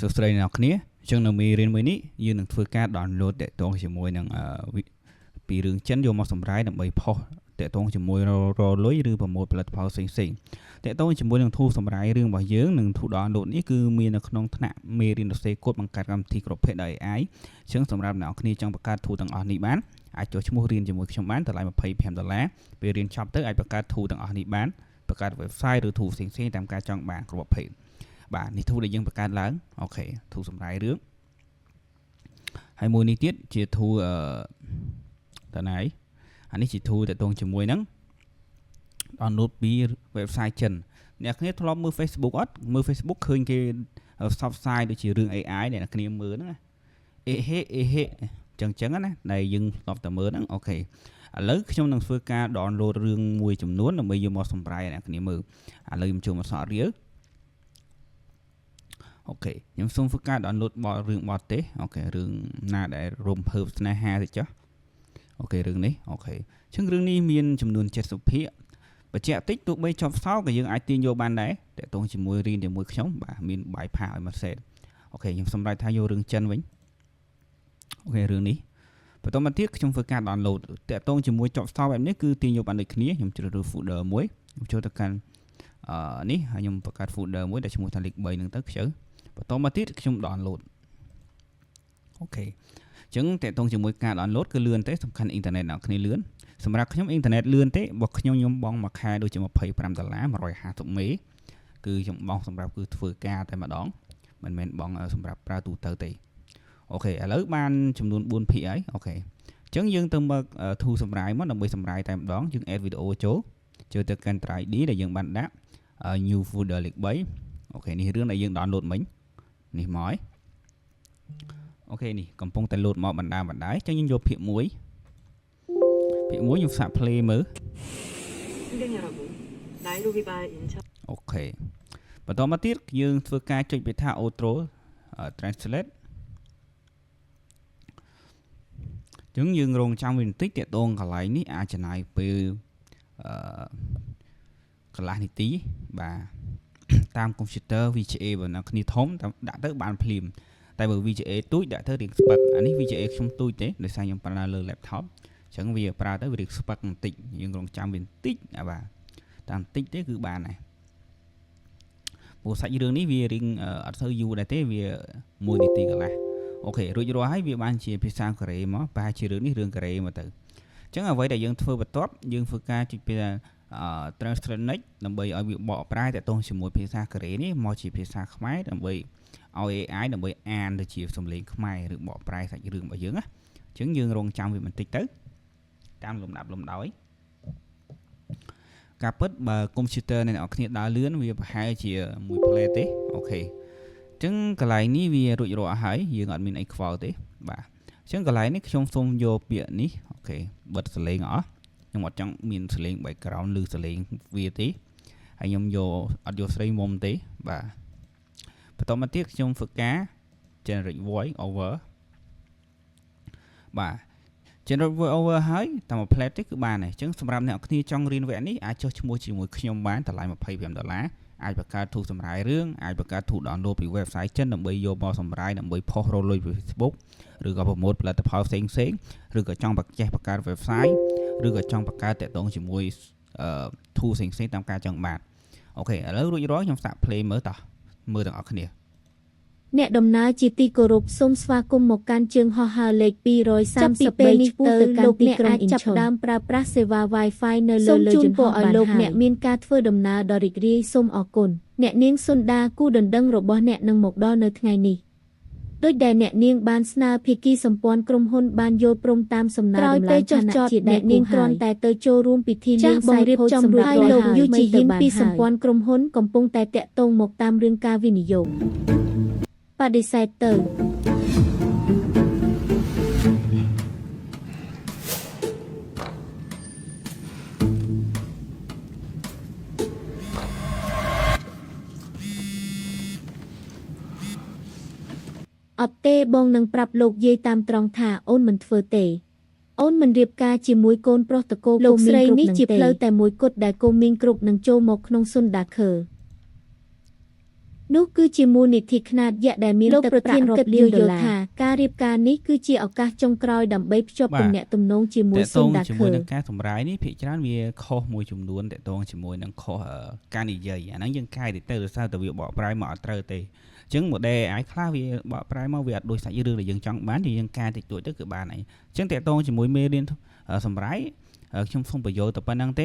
សួស្តីអ្នកនរគ្នាអញ្ចឹងនៅមេរៀនមួយនេះយើងនឹងធ្វើការ download តាក់ទងជាមួយនឹងពីរឿងចិនយកមកសម្រាយដើម្បីផុសតាក់ទងជាមួយរលុយឬប្រមូលផលិតផលផ្សេងផ្សេងតាក់ទងជាមួយនឹង tool សម្រាយរឿងរបស់យើងនិង tool download នេះគឺមាននៅក្នុងថ្នាក់មេរៀនសរសេរកូដបង្កើតកម្មវិធីគ្រប់ភេទដោយ AI អញ្ចឹងសម្រាប់អ្នកនរគ្នាចង់បង្កើត tool ទាំងអស់នេះបានអាចចុះឈ្មោះរៀនជាមួយខ្ញុំបានតម្លៃ25ដុល្លារពេលរៀនចប់ទៅអាចបង្កើត tool ទាំងអស់នេះបានបង្កើត website ឬ tool ផ្សេងៗតាមការចង់បានគ្រប់ប្រភេទបាទនេះ tool ដែលយើងបង្កើតឡើង OK tool សម្រាយរឿងហើយមួយនេះទៀតជា tool អឺតើណៃអានេះជា tool តកតងជាមួយនឹង download ពី website ចិនអ្នកគ្នាធ្លាប់មើល Facebook អត់មើល Facebook ឃើញគេផ្សព្វផ្សាយដូចជារឿង AI អ្នកគ្នាមើលហ្នឹងអេហេអេហេចឹងចឹងណាដែលយើងធ្លាប់តែមើលហ្នឹង OK ឥឡូវខ្ញុំនឹងធ្វើការ download រឿងមួយចំនួនដើម្បីយកមកសម្រាយអ្នកគ្នាមើលឥឡូវខ្ញុំចូលមកសក់រៀល OK ខ្ញុំសូមធ្វើការ download បទរឿងបទទេ OK រឿងណាដែលរំភើបស្នេហាទៅចុះ OK រឿងនេះ OK អញ្ចឹងរឿងនេះមានចំនួន70ភាគបញ្ជាក់តិចទោះបីជាប់សោក៏យើងអាចទាញយកបានដែរតកតងជាមួយរៀនជាមួយខ្ញុំបាទមានបាយផាឲ្យមកសេត OK ខ្ញុំសម្រេចថាយករឿងចិនវិញ OK រឿងនេះបន្តមកទៀតខ្ញុំធ្វើការ download តកតងជាមួយជាប់សោបែបនេះគឺទាញយកបានដូចគ្នាខ្ញុំជ្រើសរើស folder មួយខ្ញុំចូលទៅកាន់អឺនេះហើយខ្ញុំបង្កើត folder មួយដែលឈ្មោះថាលេខ3ហ្នឹងទៅខ្ជិលបន្តមកទៀតខ្ញុំ download OK អញ្ចឹងតកតងជាមួយការ download គឺលឿនទេសំខាន់អ៊ីនធឺណិតអ្នកគ្នាលឿនសម្រាប់ខ្ញុំអ៊ីនធឺណិតលឿនទេបើខ្ញុំខ្ញុំបង់មួយខែដូចជា25ដុល្លារ150មេគឺខ្ញុំបង់សម្រាប់គឺធ្វើការតែម្ដងមិនមែនបង់សម្រាប់ប្រើទូទៅទេ OK ឥឡូវបានចំនួន4ភាគហើយ OK អញ្ចឹងយើងទៅមក tool សម្រាយមកដើម្បីសម្រាយតែម្ដងយើង add វីដេអូចូលចូលទៅកាន់ drive D ដែលយើងបានដាក់ new folder លេខ3 OK នេះរឿងដែលយើង download មិញនេះមកហើយ OK នេះកំពុងតែ load មកបណ្ដាបណ្ដាអញ្ចឹងយើងយកភាគ1ភាគ1ខ្ញុំសាក play មើល OK បន្តមកទៀតយើងធ្វើការចុចពាក្យថា auto translate ចឹងយើងរងចាំវាបន្តិចតាក់ទងកន្លែងនេះអាចចំណាយពេលអឺកន្លះនាទីបាទតាមកុំព្យូទ័រ VGA បើអ្នកគ្នាធំតាមដាក់ទៅបានភ្លាមតែបើ VGA ទូចដាក់ទៅរៀងស្ពឹកអានេះ VGA ខ្ញុំទូចទេដោយសារខ្ញុំប្រើលើ laptop អញ្ចឹងវាប្រើទៅវារៀងស្ពឹកបន្តិចយើងរងចាំវាបន្តិចអាបាទតាមបន្តិចទេគឺបានដែរព្រោះសាច់រឿងនេះវារៀងអត់សូវយូរដែរទេវា1នាទីកន្លះ OK រួចរាល់ហើយវាបានជាភាសាកូរ៉េមកប្រហែលជារឿងនេះរឿងកូរ៉េមកទៅអញ្ចឹងអ្វីដែលយើងធ្វើបន្ទាប់យើងធ្វើការចុចពី translate ដើម្បីឲ្យវាបកប្រែតទៅជាមួយភាសាកូរ៉េនេះមកជាភាសាខ្មែរដើម្បីឲ្យ AI ដើម្បីអានទៅជាសំឡេងខ្មែរឬបកប្រែសាច់រឿងរបស់យើងណាអញ្ចឹងយើងរងចាំវាបន្តិចទៅតាមលំដាប់លំដោយការពិតបើកុំព្យូទ័រអ្នកនរគ្នាដើរលឿនវាប្រហែលជាមួយ play ទេ OK អញ្ចឹងកន្លែងនេះវារួចរាល់ហើយយើងអត់មានអីខ្វល់ទេបាទអញ្ចឹងកន្លែងនេះខ្ញុំសូមយកពាក្យនេះ OK បិទសលេងអស់ខ្ញុំអត់ចង់មានសលេង background ឬសលេងវាទេហើយខ្ញុំយកអត់យកស្រីមុំទេបាទបន្តមកទៀតខ្ញុំធ្វើការ generate voice over បាទ generate voice over ហើយតាមមួយ plate ទេគឺបានហើយអញ្ចឹងសម្រាប់អ្នកគ្នាចង់រៀនវគ្គនេះអាចចុះឈ្មោះជាមួយខ្ញុំបានតម្លៃ25ដុល្លារអាចបង្កើត tool សម្រាយរឿងអាចបង្កើត tool download ពី website ចិនដើម្បីយកមកសម្រាយដើម្បីផុសរកលុយពី Facebook ឬក៏ promote ផលិតផលផ្សេងផ្សេងឬក៏ចង់ចេះបង្កើត website ឬក៏ចង់បង្កើតតាក់ទងជាមួយ tool ផ្សេងផ្សេងតាមការចង់បាន OK ឥឡូវរួចរាល់ខ្ញុំសាក play មើលតោះមើលទាំងអស់គ្នាអ្នកដំណើរជាទីគោរពសូមស្វាគមន៍មកកាន់ជើងហោះហើរលេខ233ឆ្ពោះទៅកាន់ទីក្រុងអ៊ីនឆុនចាប់ផ្ដើមប្រើប្រាស់សេវា Wi-Fi នៅលើលើយន្តហោះឲ្យលោកអ្នកមានការធ្វើដំណើរដ៏រីករាយសូមអរគុណអ្នកនាងសុនដាគូដណ្ដឹងរបស់អ្នកនឹងមកដល់នៅថ្ងៃនេះដោយដែលអ្នកនាងបានស្នើភាគីសម្ព័ន្ធក្រុមហ៊ុនបានយល់ព្រមតាមសំណើដំឡើងឋានៈជាអ្នកនាងគ្រាន់តែទៅចូលរួមពិធីលៀងសែភោជសម្រាប់ហើយលោកយូជីហ៊ីនពីសម្ព័ន្ធក្រុមហ៊ុនកំពុងតែតាក់ទងមកតាមរឿងការវិនិយោគបដិសេធទៅអត់ទេបងនឹងប្រាប់លោកយាយតាមត្រង់ថាអូនមិនធ្វើទេអូនមិនរៀបការជាមួយកូនប្រុសតកូលលោកស្រីនេះជាផ្លូវតែមួយគត់ដែលកូមីងគ្រប់នឹងចូលមកក្នុងសុនដាខើ នោះគឺជាមូលនិធិខ្នាតយក្សដែលមាន លោក ទឹក ប្រធាន ប្រាក់រាប់ គិតយោ លានដុ យល់ថា ល្លារការរៀបការនេះគឺជាឱកាសចុងក្រោយដើម្បីភ្ជាប់ បាទ ទំនាក់ទំនងជាមួយ តកត ស៊ុន ងជាមួយ ដាខើ នឹងការសម្រាយនេះភាគច្រើនវាខុសមួយចំនួនតកតងជាមួយនឹងខុសការនិយាយអាហ្នឹងយើងកែតិចទៅដោយសារតែវាបកប្រែមកអត់ត្រូវទេអញ្ចឹង model AI ខ្លះវាបកប្រែមកវាអត់ដូចសាច់រឿងដែលយើងចង់បានយើងកែតិចតួចទៅគឺបានហើយអញ្ចឹងតកតងជាមួយមេរៀនសម្រាយខ្ញុំសូមបញ្យល់តែប៉ុណ្្នឹងទេ។